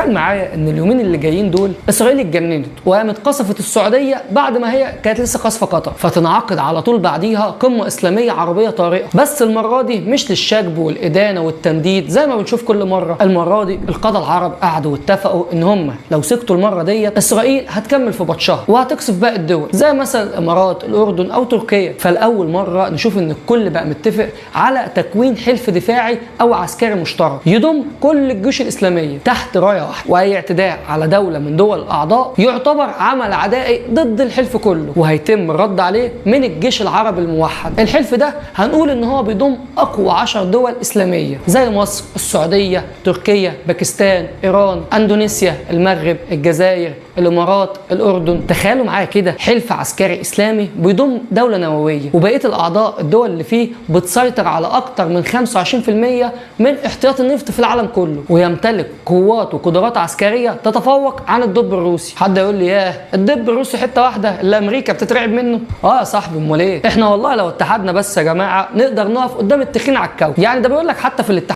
تخيل معايا ان اليومين اللي جايين دول اسرائيل اتجننت وقامت قصفت السعودية بعد ما هي كانت لسه قصفه قطر، فتنعقد على طول بعديها قمة اسلامية عربية طارئة، بس المرة دي مش للشجب والادانه والتنديد زي ما بنشوف كل مرة. المرة دي القادة العرب قعدوا واتفقوا ان هم لو سكتوا المرة دي اسرائيل هتكمل في بطشها وهتقصف باقي الدول زي مثلا الامارات، الاردن او تركيا. فالاول مرة نشوف ان الكل بقى متفق على تكوين حلف دفاعي او عسكري مشترك يضم كل الجيوش الاسلامية تحت رايه واحدة، واي اعتداء على دولة من دول الاعضاء يعتبر عمل عدائي ضد الحلف كله، وهيتم الرد عليه من الجيش العربي الموحد. الحلف ده هنقول ان هو بيضم اقوى 10 دول اسلامية زي مصر، السعودية، تركيا، باكستان، ايران، اندونيسيا، المغرب، الجزائر، الامارات، الاردن. تخيلوا معايا كده حلف عسكري اسلامي بيضم دولة نووية، وبقية الاعضاء الدول اللي فيه بتسيطر على اكتر من 25% من احتياط النفط في العالم كله، ويمتلك قوات وقدرات عسكرية تتفوق عن الدب الروسي. حد يقول لي ياه الدب الروسي حتة واحدة اللي امريكا بتترعب منه؟ اه يا صاحبي، امال ايه؟ احنا والله لو اتحدنا بس يا جماعة نقدر نقف قدام التخين على الكوكب. يعني ده بيقول لك حتى في الاتحاد